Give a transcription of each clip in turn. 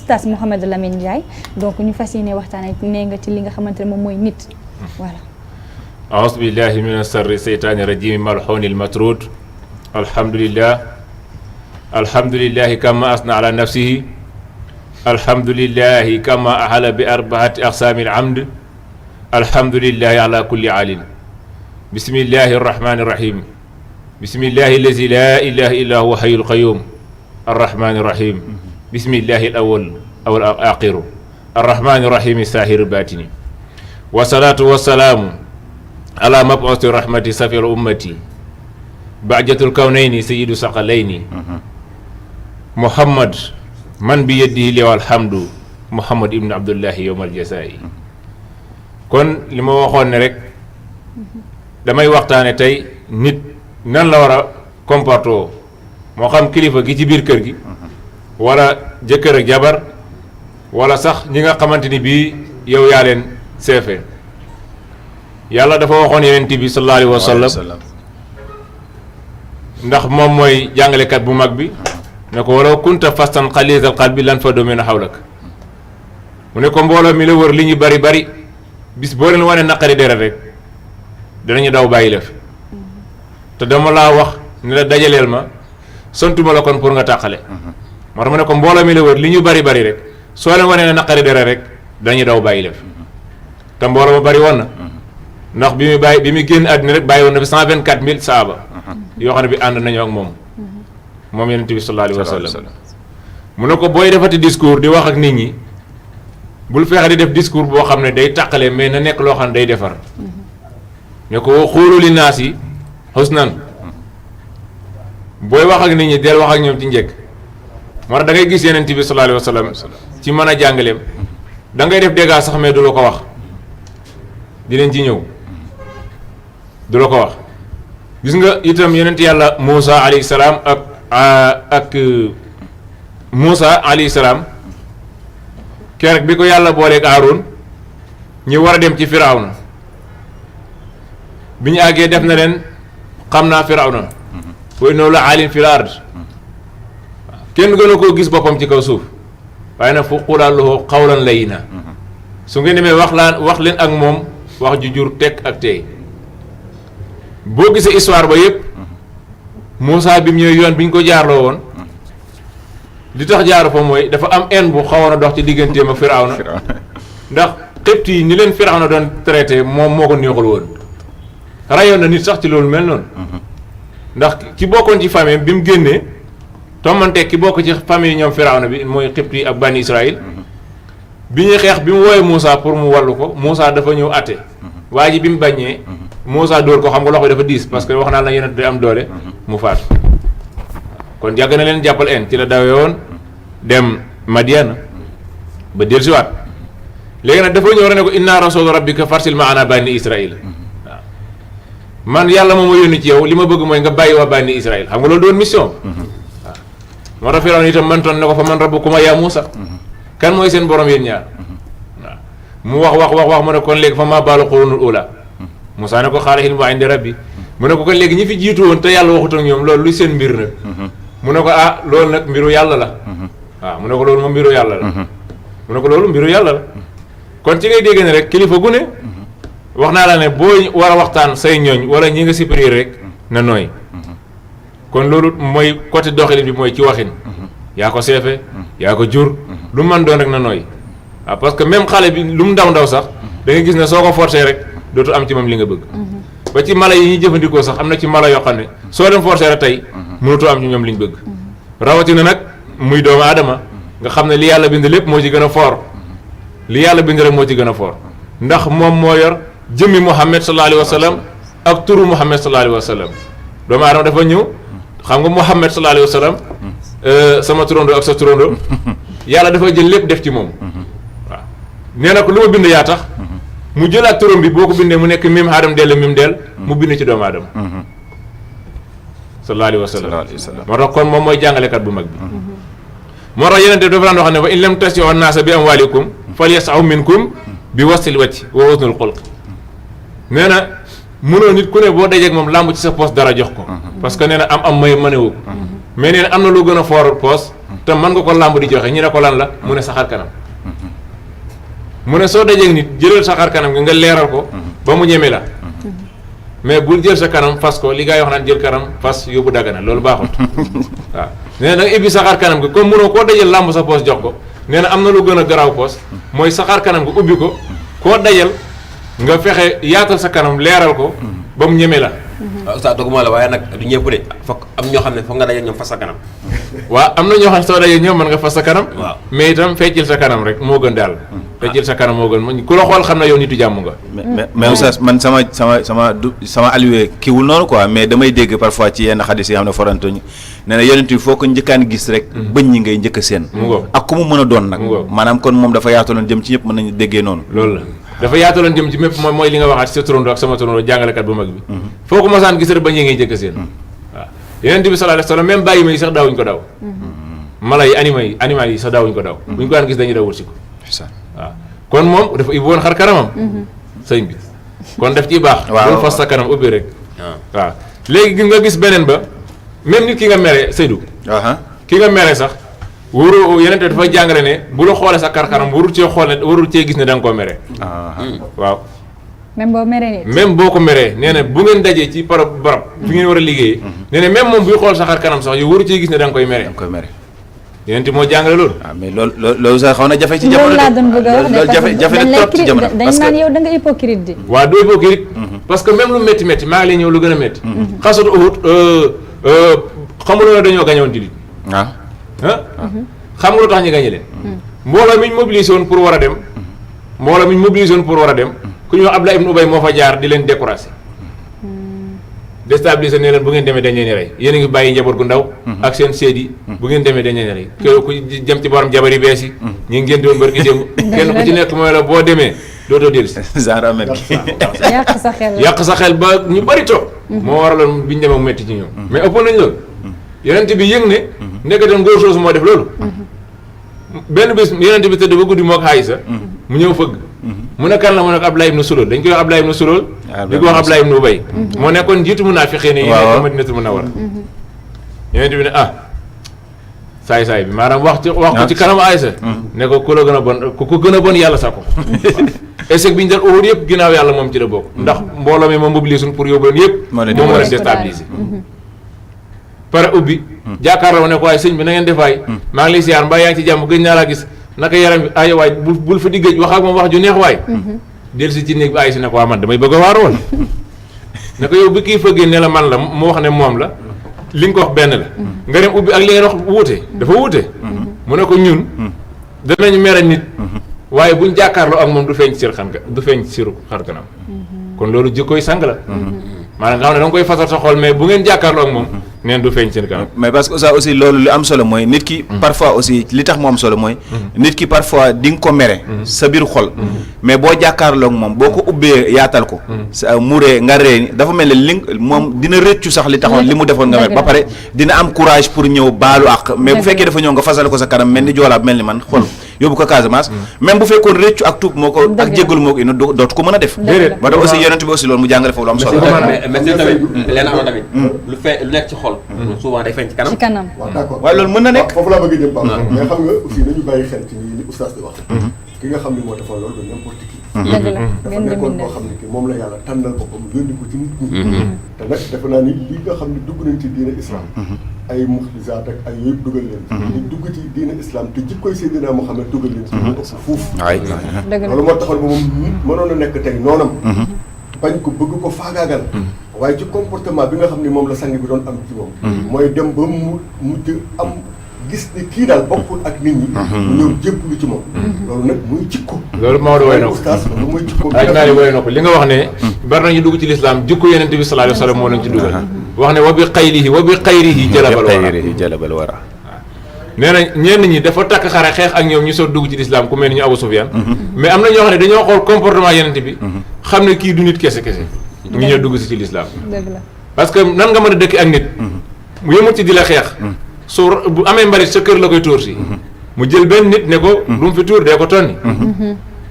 oustaz Mouhamed Lamine Ndiaye donc ñu fas yéene waxtaan ak nee nga ci li nga xamante ne moom mooy nit voilà. aouzu billahi mina sarri seytaani rajimi malxooni lmatrud alhamdulillahi kama asna ala nafsihi alhamdulillahi kama ahala bi arbaati aqsaami alhamd alhamdulillahi ala kulli alin bismillahi arrahmani irrahim bismillahi allazi la ilaha illa huwa hayyul qayyum arrahmani irrahim bismillahi alawal awal aqiru arrahmani irrahim sahir batini wasalaatu wasalaamu ala mabuusi rahmati safir ummati baajatul kawnayni sayyidu saqalayni muhammad man bi yeddihi liwal hamdu muhammad ibnu abdullahi yowmal jasaayi kon li ma waxoon ne rek damay waxtaane tey nit nan la war a comporter moo xam kilifa gi ci biir kër gi wala jëkkër ak jabar wala sax ñi nga xamante ni bii yow yaa leen seefe yàlla dafa waxoon yonent bi sallallahu alayhi wa sallam ndax moom mooy jàngalekat bu mag bi ne ko walaw kunta fastan xaliizal qalbi lan faddu min hawlak mu ne ko mbooloo mi la wër li ñu bari bari bis boo leen wane naqari deret rek danañu daw bàyyi la fi te dama laa wax ne la dajaleel ma sontuma la kon pour nga tàqale moo tax mu ne ko mbooloo mi la wër li ñu bari bari rek soo leen wane ne naqari deret rek danañu daw bàyyi la fi te mbooloo ma bari woon na ndax bi muy génn àddina rek bàyyi woon na fi 124 000 saaba yoo xam ne bi ànd nañu ak moom yonent bi sallallahu alayhi wa sallam mu ne ko booy defati discours di wax ak nit ñi bul fexe di def discours boo xam ne day tàqale mais na nekk loo xam ne day defar ne ko xuulu li naas yi husnan booy wax ak nit ñi del wax ak ñoom ci njëkk moo tax da ngay gis yonent bi sallallahu alayhi wa sallam ci mën a jàngaleem da ngay def dégâts sax mais du la ko wax dinañ ci ñëw du la ko wax gis nga itam yonent yàlla Moussa alayhi salaam ak Moussa alayhi salaam keroog bi ko yàlla booleeg Aaron ñu war a dem ci Firawna bi ñu àggee def na leen xam naa Firawna wa innahu la aalin fil ard kenn gën a koo gis boppam ci kaw suuf waaye nag fu qulaa lahu qawlan layyina su ngeen demee wax leen ak moom wax ju jur tekk ak tey boo gisee histoire ba yépp Moussa bi mu ñëwee yoon bi ñu ko jaarloo woon li tax jaaru fa mooy dafa am haine bu xawoon a dox ci digganteem ak Firawna ndax xept yi ni leen Firawna doon traité moom moo ko neexul woon rayoon na nit sax ci loolu mel noonu ndax ki bokkoon ci famille bi mu génnee tommanteeg ki bokk ci famille ñoom Firawna bi mooy xept yi ak bani Israël bi ñuy xeex bi mu woowee Moussa pour mu wallu ko Moussa dafa ñëw àtte waa ji bi mu bañee Moussa dóor ko xam nga loxo dafa diis parce que wax naa la yonent day am doole mu faatu kon yàgg na leen jàppal en ci la dawee woon dem Madiana ba dellusiwaat léegi nag dafa ñëw rek ne ko inna rasul rabbika farsil maana bani Israël waaw man yàlla moom ma yónni ci yow li ma bëgg mooy nga bàyyi waa bani Israël xam nga loolu doon mission waaw moo tax Firawna itam mantoon ne ko fa man rabbukuma yaa Moussa kan mooy seen borom yéen ñaar waaw mu wax mu ne kon léegi fa maa baalu qurunul ula Moussa ne ko xaala ilmu indi rabbi mu ne ko kon léegi ñi fi jiitu woon te yàlla waxut ak ñoom loolu luy seen mbir nag mu ne ko loolu nag mbiru yàlla la waaw mu ne ko loolu moom mbiru yàlla la mu ne ko loolu mbiru yàlla la kon ci ngay dégg ne rek kilifa gu ne wax naa la ne boo war a waxtaan say ñooñ wala ñi nga supérieur rek na nooy kon loolu mooy côté doxalin bi mooy ci waxin yaa ko seefe yaa ko jur lu man doon rek na nooy waaw parce que même xale bi lu mu ndaw sax da ngay gis ne soo ko forcé rek dootu am ci moom li nga bëgg ba ci mala yi ñuy jëfandikoo sax am na ci mala yoo xam ne soo dem forcé rek tey mënutoo am ci ñoom li ñu bëgg rawatina nag muy doomu aadama nga xam ne li yàlla bind lépp moo ci gën a foor li yàlla bind rek moo ci gën a foor ndax moom moo yor jëmmi Muhammad sallallahu alayhi wa sallam ak turu Muhammad sallallahu alayhi wa sallam doomu aadama dafa ñëw xam nga Muhammad sallallahu alayhi wa sallam sama turando ak sa turando yàlla dafa jël lépp def ci moom waaw nee na ko lu ma bind yaa tax mu jëlaat turam bi boo ko bindee mu nekk mim aadam dell mim dell mu bind ci doomu aadama sallallahu alayhi wa sallam moo tax kon moom mooy jàngalekat bu mag bi moo tax yeneen dafa daan wax ne fa in lam tasi'u naasa bi amwaalikum falyas'aw minkum bi wastil wajhi wa husnul xulq nee na mënoo nit ku ne boo dajeeg moom làmb ci sa poos dara jox ko parce que nee na am may mënewu ko mais nee na am na lu gën a foor poos te mën nga ko làmb di joxe ñu ne ko lan la mu ne sa xar kanam mu ne soo dajee nit jëlal sa xar kanam gi nga leeral ko ba mu ñeme la mais bul jël sa kanam fas ko li gaa yi wax naan jël kanam fas yóbbu dagana loolu baaxut waaw nee na da nga ibbi sa xar kanam gi comme mënoo koo dajal làmb sa poos jox ko nee na am na lu gën a garaaw poos mooy sa xar kanam gi ubbi ko koo dajal nga fexe yaatal sa kanam leeral ko ba mu ñeme la. waaw Oustaz doguma la waaye nag du ñëpp de fokk am ñoo xam ne foog nga daje ñoom fas sa kanam. waaw am na ñoo xam ne soo dajee ñoom mën nga fas sa kanam. waaw mais itam feccil sa kanam rek moo gën daal. feccil sa kanam moo gën ku la xool xam na yow nitu jàmm nga. mais Oustaz man sama alluwe kiiwul noonu quoi mais damay dégg parfois ci yenn xadis yi xam ne forantoñ nee na yonent bi foo ko njëkkaan gis rek. bëñ ñi ngay njëkk a seen. ak ku mu mën a doon nag. maanaam kon moom dafa yaataloon jëm ci ñëpp mën nañu déggee noonu. loolu la dafa yaataloon jëm ci mépp mooy li nga waxaat sa turando ak sama turando jàngalekat bu mag bi. foo ko mosaan gis rek bëñ ñi ngay njëkk a seen. waaw yonent bi sallallahu alayhi wasallam même bàyyi ma yi sax daawuñu ko daw. mala yi animal yi sax daawuñu ko daw. buñ ko daan gis dañuy daw wut si ko. waaw kon moom dafa ibbi woon xar kanamam. sëñ bi kon daf ciy baax. waaw fas sa kanam ubbi rek. waaw léegi nga gis beneen ba même nit ki nga mere Seydou. ki nga mere sax wóoru yeneen te dafa jàngale ne bu la xoolee sa kar kanam warul cee xool ne warul cee gis ne da nga koo mere. waaw. même boo meree même boo ko meree nee na bu ngeen dajee ci barab fi ngeen war a liggéeyee. nee na même moom buy xool sa xar kanam sax yow waru cee gis ne da nga koy mere. yeneen moo jàngale loolu. waaw mais loolu sax xaw na jafe ci jamono. loolu laa doon bëgg a wax loolu jafe na trop ci jamono. dañ naan yow da nga hypocrite di. waaw du hypocrite. parce que même lu métti métti maa ngi lay ñëw lu gën a métti. xasut Uhud xamuloo ne dañoo gañoon jullit. waaw. xam nga lu tax ñu gañe leen. mbooloo mi ñu mobilisé woon pour war a dem. mbooloo mi ñu mobilisé woon pour war a dem. ku ñuy wax Abdallah ibn Ubay moo fa jaar di leen découragé. déstabiliser ne leen bu ngeen demee dañ leen rey yéen a ngi bàyyi njaboot gu ndaw. ak seen séed yi. bu ngeen demee dañ leen rey. ku jëm ci borom jabar yi bees yi. ñi ngeen di woon barki démb. kenn ku ci nekk mooy la boo demee dootoo dellusi. genre amet yàq sa xel yàq sa xel ba ñu bari toog. moo waraloon bi ñu demee mu métti ci ñoom. mais ëppoon nañ loolu. yonent bi yëg ne. nekkatoon ngóor soosu moo def loolu. benn bis yonent bi tëdd ba guddi moo ak Aysa mu ñëw fëgg. mu ne kan la mu ne ko Abdallah ibn Sulul dañ koy wax Abdallah ibn Sulul. di ko wax Abdallah ibn Ubay. moo nekkoon njiitu munaafiqiin yi nekk Madinatul Munawwara. yonent bi ne saay-saay bi maanaam wax ko ci kanam Aysa ne ko ku la gën a bon ku ko gën a bon yàlla sax ko. échec bi ñu dal Uhud yëpp ginnaaw yàlla moom ci la bokk. ndax mbooloo mi moom mobilisé pour yóbbu leen yëpp. moom moo leen déstabilisé. pare ubbi. jàkkaarloo ne ko waaye sëñ bi na ngeen defaay. maa ngi lay siyaar mbaa yaa ngi ci jàmm gëj naa laa gis naka yaram bi ay waay bul fa di gëj wax ak moom wax ju neex waay. dellu si ci néeg bi ay si ne ko waa man damay bëgg a waar woon. ne ko yow bi kii fëggee ne la man la mu wax ne moom la li nga ko wax benn la. nga dem ubbi ak li ngeen wax wuute dafa wuute. mu ne ko ñun danañu mere nit. waaye buñ jàkkaarloo ak moom du feeñ ci siru xar kanam. kon loolu jikkoy sang la. maanaam nga xam ne da nga koy fasal sa xol mais bu ngeen jàkkaarloo ak moom neen du feeñ seen kanam. mais parce que ça aussi loolu li am solo mooy nit ki. parfois aussi li tax mu am solo mooy. nit ki parfois di nga ko mere. sa biir xol. mais boo jàkkaarloo ak moom boo ko ubbee yaatal ko. sa muree nga ree dafa mel ne li moom dina rëccu sax li taxoon li mu defoon nga mer ba pare dina am courage pour ñëw baalu àq. mais bu fekkee dafa ñëw nga fasal ko sa kanam mel ni joolaa mel ni man xol yóbbu ko Casamance. même bu fekkoon rëccu ak tuub moo ko ak jéggalu moo ko indi dootu ko mën a def. déedéet moo tax aussi yonent bi aussi loolu mu jàngale foofu lu am solo. mais tamit leen am na tamit lu nekk ci xol souvent day feeñ ci kanam. ci kanam waaw d'accord waaye loolu mën na nekk. foofu laa bëgg a jëm Pape mais xam nga aussi nañu bàyyi xel ci li oustaz di wax. ki nga xam ne moo defoon loolu du n'importe qui. dëgg la dafa nekkoon koo xam ne ki moom la yàlla tànnal boppam yónni ko ci nit ñi. te nag defe naa ni li nga xam ne dugg nañ ci diine islam. ay muxlisaat ak ay yooyu dugal leen. ñu dugg ci diine islam te jikkoy Seydina Muhammad dugal leen ci ñu ëpp fuuf. loolu moo taxoon ba moom nit mënoon a nekk tey noonam. bañ ko bëgg ko faagaagal. waaye ci comportement bi nga xam ne moom la sang bi doon am ci moom. mooy dem ba mu mujj am gis ni kii daal bokkul ak nit ñi. mu ñëw jébbalu ci moom. loolu nag muy jikko. loolu Maodo woy na ko loolu mooy jikko. naa woy na ko li nga wax ne. bari nañu dugg ci lislaam jikko Yonent bi sallallahu alayhi wa sallam moo leen ci dugal. wax ne wa bi xayrihi jalabal wara. nee na ñenn ñi dafa takk xare xeex ak ñoom ñu soo dugg ci lislaam ku mel ni ñu Abu Sufyaan mais am na ñoo xam ne dañoo xool comportement Yonent bi. xam ne kii du nit kese. ñu ñëw dugg si ci lislaam. dëgg la parce que nan nga mën a dëkk ak nit. mu yëmut ci di la xeex. su bu amee mbalit sa kër la koy tóor si. mu jël benn nit ne ko. lu mu fi tuur dee ko tonni.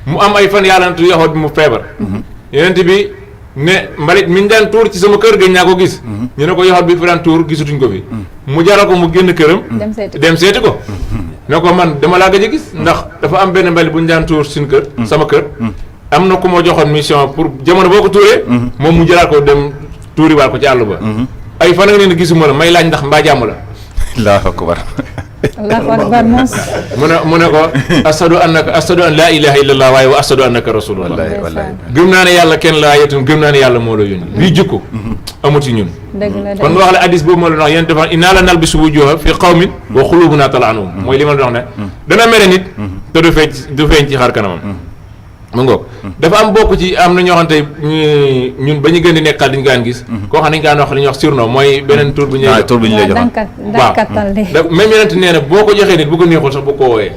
mu am ay fan yàlla na yaxoot bi mu feebar. Yonent bi ne mbalit mi ñu daan tuur ci sama kër gëj naa ko gis. ñu ne ko yaxoot bi fi daan tuur gisatuñ ko fi. mu jaral ko mu génn këram dem seeti ko ne ko man dama laa gëj a gis ndax dafa am benn mbali bu ñu daan tuur suñu kër sama kër am na ku ma joxoon mission pour jamono boo ko tuuree moom mu jëlaat ko dem tuuriwaat ko ci àll ba ay fan nga leen gisuma la may laaj ndax mbaa jàmm la Allahu akbar Allahu akbar mos mu ne ko ashadu an laa ilaha illallah waaye wa ashadu annaka rasulullah wallahi gëm naa ne yàlla kenn laa yetum gëm naa ne yàlla moo la yónni lii jikko amuti ñun kon wax la addis boobu ma la wax yéen dafa innaa la nalbisu wujuuha fi qawmin wa quluubunaa tal'anuhum mooy li ma la wax ne dana mere nit te du feeñ ci xar kanamam mu ngoog dafa am bokk ci am na ñoo xam te ñun ba ñu gën di nekkal dañu gaan gis koo xam ne dañu gaan wax li ñuy wax surnom mooy beneen tur bu ñu lay jox waaw même yeneen nee na boo ko joxee nit bu ko neexul sax bu ko wooyee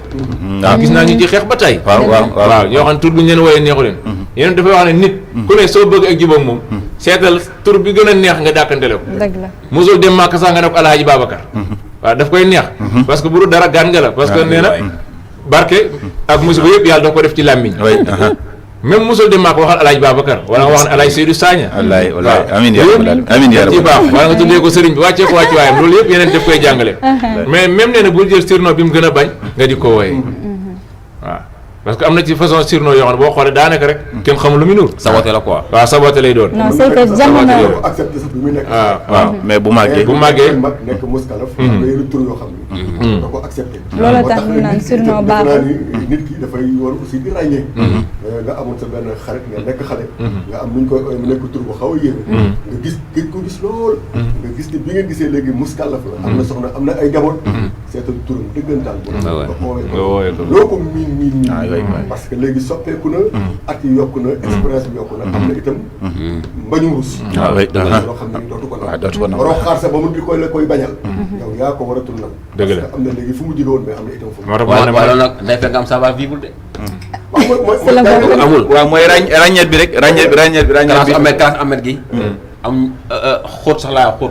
waaw gis naa ñu ci xeex ba tey waaw ñoo xam ne tur bu ñu leen wooyee neexu leen yeneen dafay wax ne nit ku ne soo bëgg ak jubóog moom seetal tur bi gën a neex nga dàkkantele ko mosul dem Màkka sax nga ne ko Alaaji Babacar waaw daf koy neex parce que bu dul dara gaan nga la parce que nee na barke ak musiba yëpp yàlla da ko def ci làmmiñ même mosul dem maak waxal Alaaji Babacar wala nga wax ne Alaaji Seydou Sagna wallaay wallaay amiin yaa rabbal amiin yaa ci baax wala nga tuddee ko sëriñ bi wàccee ko wàccu waayam loolu yëpp yeneen daf koy jàngale mais même nee na bul jël surnom bi mu gën a bañ nga di ko wooyee waaw parce que am na ci façon surnom yoo xam ne boo xoolee daanaka rek kenn xamul lu mu nur saboté la quoi waaw saboté lay doon non c'est que jamono accepté sax bi muy nekk waaw mais bu màggee mag nekk muskalaf nga yëru tur yoo xam ne da ko accepté loolu tax ñu naan surnom baaxul ni nit ki dafay war aussi di ràññee nga amoon sa benn xarit nga nekk xale nga am nuñ koy mu nekk tur bu xaw a yéeme nga gis gëj ko gis lool nga gis ni bi ngeen gisee léegi muskalaf la am na soxna am na ay njaboot seetal turam dëggantaan bu nga wooyee ko loo ko miin parce que léegi soppeeku na at yi yokku na expérience bi yokku na am na itam mbañu rus loo xam ne dootu ko nag waroo xaar sa ba mu di koy la koy bañal yow yaa ko war a tur nag dëgg la am na léegi fu mu jóge woon mais am na itam fu mu wala nag day fekk nga am savoir vivre de amul waaw mooy ràññeet bi rek ràññeet bi classe amet gi am xóot sax laa xóot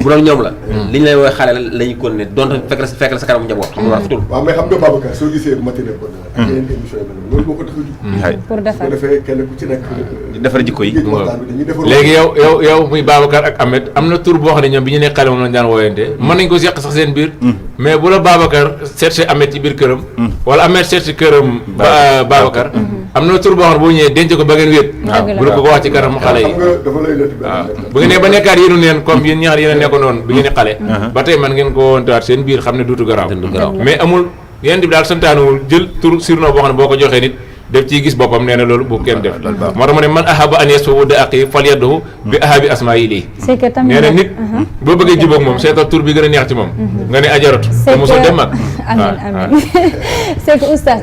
bu doon ñoom la li ñu lay woowee xale la ñu kon ne donte fekk la sa kanam njaboot xam nga war futul waaw mais xam nga Babacar soo gisee matinée ko ak yeneen émission yi mel loolu moo ko tax a jug pour defar bu defee kenn ku ci nekk defar jikko yi léegi yow muy Babacar ak Ahmed am na tur boo xam ne ñoom bi ñu nekk xale moom lañu daan wooyante mën nañ ko seq sax seen biir mais bu la Babacar cherché Ahmed ci biir këram wala Ahmed cherché këram Babacar am na tur boo xam ne boo ñëwee denc ko ba ngeen wéet bu la ko wax ci kanam xale yi waaw bu ngeen ne ba nekkaat yéenu neen comme yéen ñaar yéen a nekko noonu bi ngeen ne xale ba tey man ngeen ko wontewaat seen biir xam ne duutu garaaw mais amul yeneen bi daal santaanewul jël tur surnom boo xam ne boo ko joxee nit def ciy gis boppam nee na loolu bu kenn def moo tax ma ne man ahaba an yasfuda aqi falyadhu bi ahabi asma'i lii nee na nit boo bëggee jubóog moom seetal tur bi gën a neex ci moom nga ne ajaratu te mosoo dem mag amiin c'est que oustaz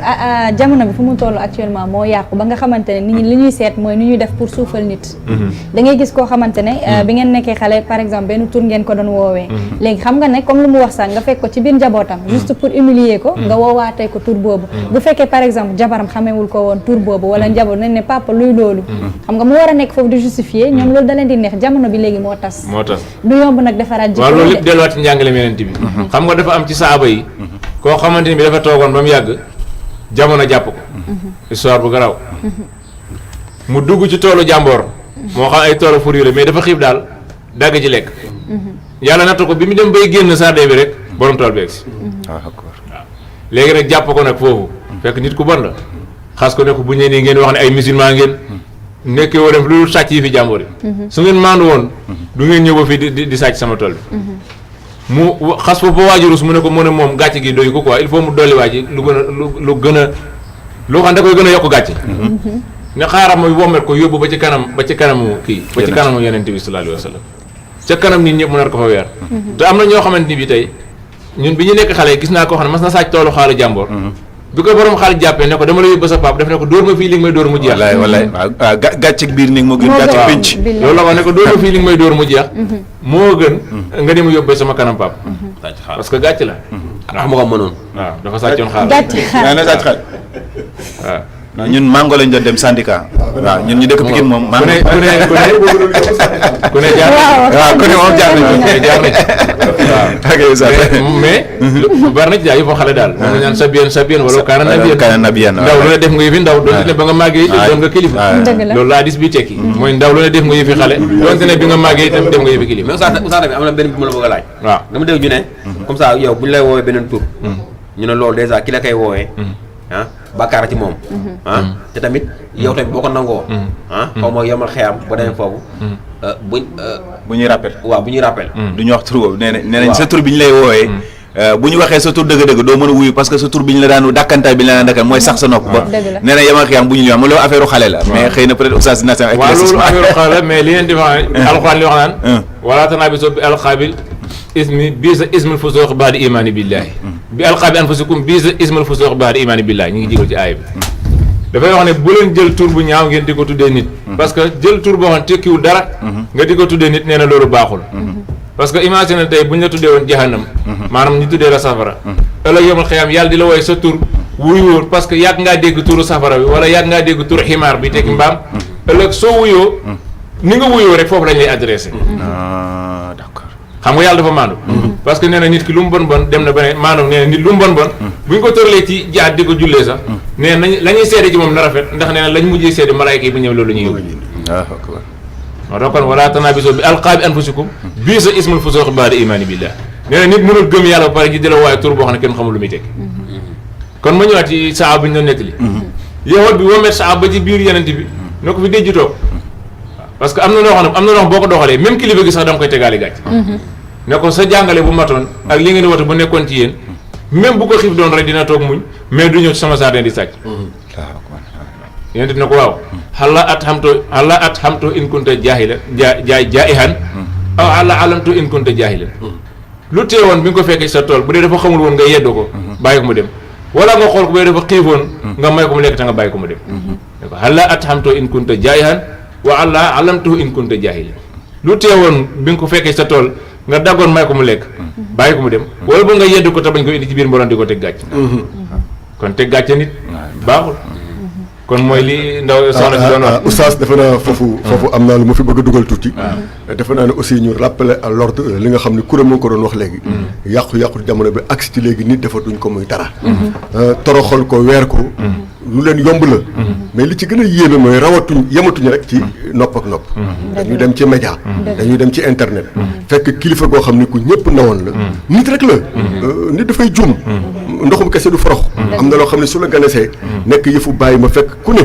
jamono bi fu mu toll actuellement moo yàqu ba nga xamante ne nit ñi li ñuy seet mooy ni ñuy def pour suufal nit da ngay gis koo xamante ne bi ngeen nekkee xale par exemple benn tur ngeen ko doon woowee léegi xam nga ne comme lu mu wax sax nga fekk ko ci biir njabootam juste pour humilier ko nga woowaatee ko tur boobu bu fekkee par exemple jabaram xameewul ko woon tur boobu wala njaboot nañ ne papa luy loolu xam nga mu war a nekk foofu di justifier ñoom loolu da leen di neex jamono bi léegi moo tas du yomb nag defaraat jikko waaw loolu lépp delluwaat ci njàngale Yonent bi xam nga dafa am ci saaba yi koo xamante ni bi dafa toogoon ba mu yàgg jamono jàpp ko histoire bu garaaw mu dugg ci toolu jàmboor moo xam ay toolu fur yu la mais dafa xiif daal dagg ci lekk yàlla natt ko bi mu dem bay génn sardin bi rek borom tool bi egsi waaw léegi nag jàpp ko nag foofu fekk nit ku bon la xas ko ne ko bu ñu nee ngeen wax ne ay musulman ngeen nekkee woo def lu sàcc yi fi jàmbur yi su ngeen maandu woon du ngeen ñëw ba fii di sàcc sama tool bi mu xas foofu ba waajurus mu ne ko mu ne moom gàcce gi doy ko quoi il faut mu dolli waa ji lu gën a lu gën a loo xam da koy gën a yokk gàcce ne xaaral ma wommet ko yóbbu ba ci kanamu kii ba ci kanamu Yonent bi sallallahu alayhi wa sallam ca kanam nit ñëpp mu nar ko fa weer te am na ñoo xamante ni bi tey ñun bi ñu nekk xale gis naa koo xam ne mas na sàcc toolu xaalu jàmbur bi ko borom xaalis jàppee ne ko dama la yóbbu sa pap def ne ko dóor ma fii li nga may dóor mu jeex wallaay waaw gàcceeg biir néeg moo gën gàcceeg pénc loolu la wax ne ko dóor ma fii li nga may dóor mu jeex moo gën nga dem yóbbu sama kanam pap parce que gàcc la xam nga ko mënoon waaw dafa sàccoon xaalis gàcc xaalis na sàcc xaalis waaw ñun mango lañ doon dem syndicat waaw ñun ñu dëkk Pikine moom ku ne jaar waaw ku ne moom jaar nañ jaar nañ ok Oustaz mais bari na ci jaay yu fa xale daal moom la ñaan sabiyan wala kaana nabiyan ndaw lu ne def nga yëfi ndaw doonte ne ba nga màggee itam doon nga kilifa dëgg la loolu laa dis bi tekki mooy ndaw lu ne def nga yëfi xale doonte ne bi nga màggee itam def nga yëfi kilifa mais Oustaz tamit am na benn bi ma la bëgg a laaj. waaw dama dégg ñu ne comme ça yow bu ñu lay woowee beneen tur ñu ne loolu dèjà ki la koy woowee bàkkaar ci moom te tamit yow tamit boo ko nangoo xaw ma yomal xeyam ba demee foofu bu ñuy rappel waaw bu ñuy rappel du ñu wax tur boobu nee nañ sa tur bi ñu lay woowee bu ñu waxee sa tur dëgg-dëgg doo mën a wuyu parce que sa tur bi ñu la daan dakkantaay bi ñu la daan dakkan mooy sax sa nopp ba nee na yamal xiyam bu ñu li wax ma loolu affaire u xale la mais xëy na peut-être Oustaz dina seen waaw loolu affaire u xale la mais li ngeen di wax alxuraan li wax naan wala tanaabisu bi alqaabil ismi biisa ismul fusuuq ba'da imaani billaahi bi alqaabi anfusikum biisa ismul fusuuq ba'da imaani billaahi ñu ngi jégal ci aaya bi dafay wax ne bu leen jël tur bu ñaaw ngeen di ko tuddee nit parce que jël tur boo xam tekkiwul dara nga di ko tuddee nit nee na loolu baaxul parce que imagine tey bu ñu la tuddee woon jahannam maanaam ñu tuddee la safara ëllëg yawmal xiyaam yàlla di la wooye sa tur wuyuwoon parce que yàgg ngaa dégg turu safara bi wala yàgg ngaa dégg turu ximaar bi tekki mbaam ëllëg soo wuyoo ni nga wuyoo rek foofu lañ lay adressé d'accord xam nga yàlla dafa maandu parce que nee na nit ki lu mu bon bon dem na ba ne maanaam nee na nit lu mu bon bon bu ñu ko tëralee ci jaat di ko jullee sax nee nañ la ñuy seede ci moom na rafet ndax nee na lañ mujjee seede malaayka yi bu ñëw loolu la ñuy yóbbu moo tax kon wala tanaabisu bi alqaabi anfusikum biisa ismul fusuuq ba'da imaani billah nee na nit mënul gëm yàlla ba pare ji di la waaye tur boo xam ne kenn xamul lu muy tekki kon ma ñëwaat ci saaba bi ñu doon nettali yahud bi woo met saaba ba ci biir yenent bi ne ko fi déjju toog parce que am na loo xam ne boo ko doxalee même kilifa gi sax da nga koy tegaale gàcc ne ko sa jàngale bu matoon ak li ngeen di watu bu nekkoon ci yéen même bu ko xiif doon rek dina toog muñ mais du ñëw ci sama jardin di sàcc yenent bi ne ko waaw xala at xamto in kunta jaahila jaa'ihan aw xala alamto in kunta jaahilan lu teewoon bi nga ko fekkee sa tool bu dee dafa xamul woon nga yeddu ko bàyyi ko mu dem wala nga xool ko bu dee dafa xiifoon nga may ko mu lekk te nga bàyyi ko mu dem ne ko xala at xamto in kunta jaa'ihan wa allah alamto in kunta jaahilan lu teewoon bi nga ko fekkee sa tool nga daggoon may ko mu lekk bàyyi ko mu dem wala ba nga yeddu ko te bañ ko indi ci biir mbooloo di ko teg gàcc kon teg gàcce nit baaxul kon mooy li ndaw soxna si doon wax oustaz defe naa foofu am naa lu ma fi bëgg a dugal tuuti defe naa ne aussi ñu rappeler à l'ordre li nga xam ne kuréel moo ko doon wax léegi yàqu-yàqu jamono bi agsi ci léegi nit dafa duñ ko muy dara toroxal ko weer ko lu leen yomb la mais li ci gën a yéeme mooy yematuñu rek ci nopp ak nopp dañuy dem ci média dañuy dem ci internet fekk kilifa goo xam ne ku ñëpp nawoon la nit rek la nit dafay juum ndoxum kese du forox am na loo xam ne su la ganesee nekk yëfu bàyyi ma fekk ku ne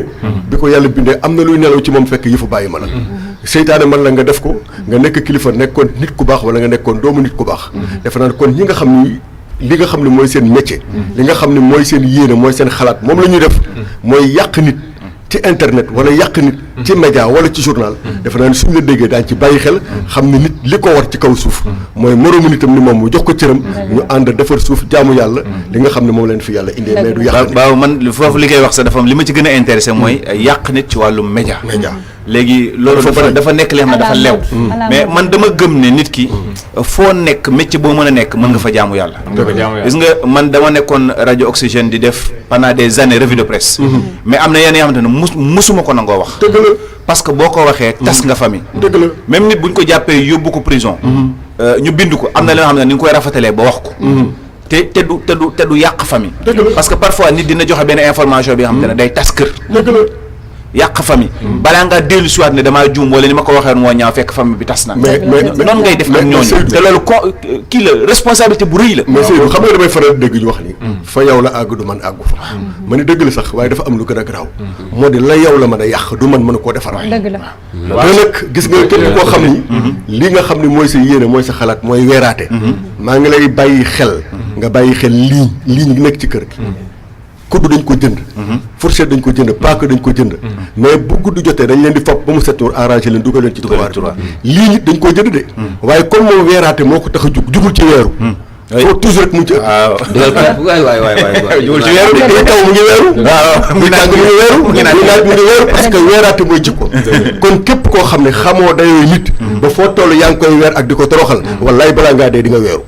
bi ko yàlla bindee am na luy nelaw ci moom fekk yëfu bàyyi ma la seytaane man la nga def ko nga nekk kilifa nekkoon nit ku baax wala nga nekkoon doomu nit ku baax defe naa ne kon ñi nga xam ni li nga xam ne mooy seen métier li nga xam ne mooy seen yéene mooy seen xalaat moom la ñuy def mooy yàq nit ci internet wala yàq nit ci média wala ci journal defe naa ne suñu la déggee daañu ci bàyyi xel xam ne nit li ko war ci kaw suuf mooy moroomu nitam ni moom mu jox ko cëram ñu ànd defar suuf jaamu yàlla li nga xam ne moom leen fi yàlla indee mais du yàq nit waaw man foofu li koy wax sax dafa am li ma ci gën a intéressé mooy yàq nit ci wàllu média léegi loolu dafa nekk li xam ne dafa lew mais man dama gëm ne nit ki foo nekk métier boo mën a nekk mën nga fa jaamu yàlla gis nga man dama nekkoon rajo Oxygène di def pendant des années revue de presse mais am na yenn yoo xamante ne musuma ko nangoo wax dëgg la parce que boo ko waxee tas nga famille dëgg la même nit bu ñu ko jàppee yóbbu ko prison ñu bind ko am na leen xam ne ni nga koy rafetalee ba wax ko te du yàq famille parce que parfois nit dina joxe benn information bi nga xamante ne day tas kër dëgg la yàq famille balaa ngaa dellu si waat ne damaa juum wala ni ma ko waxee moo ñaaw fekk famille bi tas na noonu ngay def ak ñooñu te loolu kii la responsabilité bu rëy la mais Seydou xam nga damay faral dégg ñu wax ni fa yow la àgg du man àggu fa ma ni dëgg la sax waaye dafa am lu gën a garaaw moo di la yow la mën a yàq du man mën a koo defar dëgg la te nag gis nga képp koo xam ni li nga xam ni mooy sa yéene mooy sa xalaat mooy weeraate maa ngi lay bàyyi xel nga bàyyi xel ligne nekk ci kër gi kudd dañ ko jënd fourchette dañ ko jënd paaka dañ ko jënd mais bu gudd jotee dañ leen di fab ba mu set arrangé leen dugal leen ci tiroir lii nit dañ ko jënd de waaye comme moom weeraate moo ko tax a jugul ci weeru foo toujours rek mu ngi ci ëpp waay jugul ci weeru de taw mu ngi weeru waaw muy tàng mu ngi weeru muy naaj mu ngi weeru parce que weeraate mooy jikko kon képp koo xam ne xamoo dayoo nit ba foo toll yaa ngi koy weer ak di ko toroxal wallaay balaa ngaa dee di nga weeru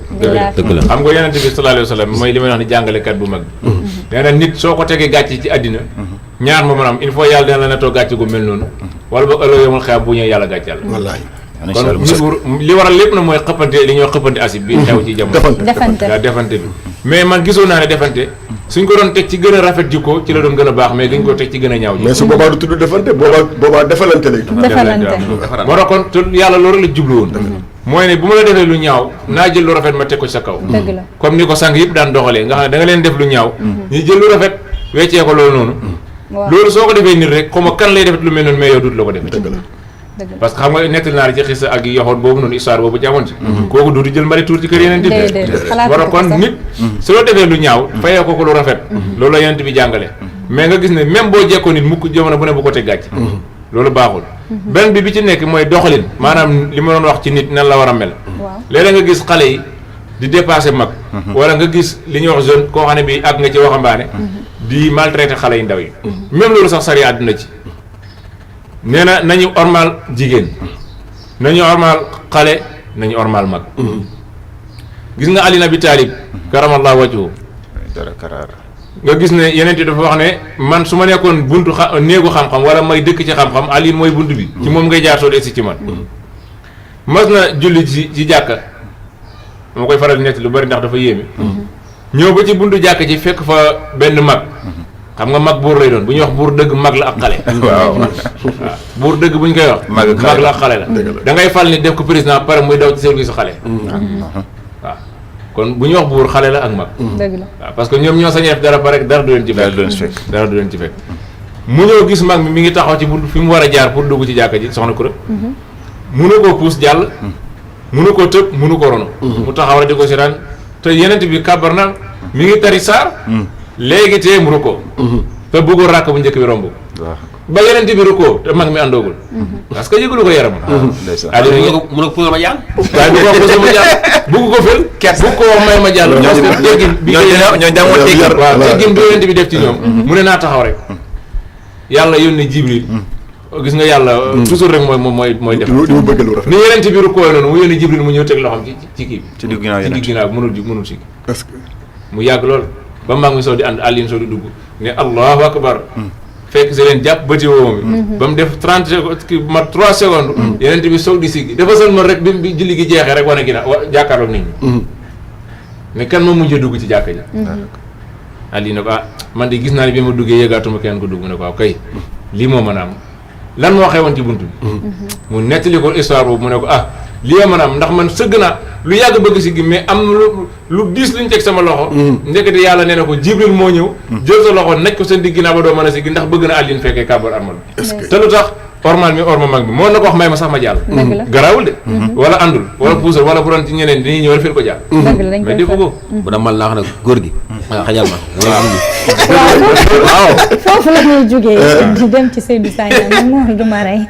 dëgg la xam nga yonent bi sallallahu alayhi wa sallam mooy li may wax ni jàngalekat bu mag bi nee na nit soo ko tegee gàcce ci àddina ñaar ma mën a am il faut yàlla dina la nettoo gàcce gu mel noonu wala ba ëllëg yomul xew bu ñëw yàlla gàccal wallaahi. kon li waral lépp na mooy xëppante li ñoo xëppante asib bi xew ci jamono defante bi mais man gisoon naa ne defante suñ ko doon teg ci gën a rafet jikko ci la doon gën a baax mais dañ ko teg ci gën a ñaaw ji mais su boobaa du tudd defante boobaa defalante lay tudd. moo tax kon te yàlla loolu la jublu woon mooy ne bu ma la defee lu ñaaw naa jël lu rafet ma teg ko sa kaw comme ni ko sang yëpp daan doxalee nga xam ne da nga leen def lu ñaaw ñu jël lu rafet weccee ko loolu noonu loolu soo ko defee nit rek xaw ma kan lay defet lu mel noonu mais yow dut la ko defee parce que xam nga nettali naa la ci xisa ak yoxoon boobu noonu histoire boobu ci amoon si kooku duutu jël mbari tuur ci kër yeneen war a kon nit su loo defee lu ñaaw fayee ko ko lu rafet loolu la yeneen bi jàngale mais nga gis ne même boo jekkoo nit mukk jamono bu ne bu ko teg gàcc loolu baaxul benn bi ci nekk mooy doxalin maanaam li ma doon wax ci nit nan la war a mel léeg-léeg nga gis xale yi di dépassé mag wala nga gis li ñuy wax jeune koo xam ne bi ak nga ci waxambaane di maltraité xale yu ndaw yi même loolu sax sari àdduna ci nee na nañu ormal jigéen nañu ormal xale nañu ormal mag gis nga Ali Abi Talib karamallahu wajhu nga gis ne yeneen ti dafa wax ne man su ma nekkoon buntu néegu xam-xam wala may dëkk ci xam-xam Ali mooy buntu bi ci moom ngay jaar soo desi ci man mas na julli ci jàkka moo koy faral di nett lu bari ndax dafa yéeme ñëw ba ci buntu jàkka ci fekk fa benn mag xam nga mag buur lay doon bu ñuy wax buur dëgg mag la ak xale waaw buur dëgg bu ñu koy wax mag la ak xale la da ngay fal ni def ko président pare muy daw ci service xale waaw kon bu ñuy wax buur xale la ak mag waaw parce que ñoom ñoo sañee def dara pare dara du leen ci fekk dara du leen ci fekk mu ñëw gis mag mi ngi taxaw ci buntu fi mu war a jaar pour dugg ci jàkka ji soxna Kura munu koo puus jàll munu koo tëb munu ko rono mu taxaw rek di ko seetaan te yenent bi kàbbar na mi ngi tari saar léegi tee mu rukkoo te bëggul ràkk bu njëkk bi romb ba yeneen bi rukkoo te mag mi àndoogul parce que yëgulu ko yaram mu ne pour ma jàll waaye bu ko pour ma jàll bëgg ko fël bëgg ko wax may ma jàll parce que teggin bi waaw teggin bi yeneen bi def ci ñoom mu ne naa taxaw rek yàlla yónni Jibril gis nga yàlla toujours rek mooy def ni yeneen bi rukkoo noonu mu yónni Jibril mu ñëw teg loxoom ci kii bi ci digg ginnaaw mënul si mu yàgg lool ba mag mi soo di ànd àllin soo di dugg ne allahu akbar fekk si leen jàpp bëti woowu mi ba mu def 30 secondes mat 3 secondes yeneen bi soog di siggi dafa sën ma rek bi julli gi jeexee rek wane ginnaaw jàkkaarloog nit ñi ne kan ma mujjee dugg ci jàkka ji àllin ne ko man de gis naa ne bi ma duggee yëgaatuma kenn ko dugg ne ko waaw kay lii moo mën a am lan moo xewoon ci buntu bi mu nettali ko histoire boobu mu ne ko lii mën a am ndax man sëgg naa lu yàgg bëgg si gi mais am lu diis luñ teg sama loxo ndekete yàlla nee na ko Jibril moo ñëw jël sa loxo nekk ko seen digg naa ba doo mën a si gi ndax bëgg na àllin fekkee kàbbar armal te lu tax ormal mi orma mag bi moo na ko wax may ma sax ma jàll garaawul de wala àndul wala puusal wala bu doon ci ñeneen dañuy ñëw rek fil ko jàll mais di ko bu da mal naa xam ne góor gi xajal ma waaw foofu la ñuy jógee di dem ci Seydou Sagna moom moo du ma rey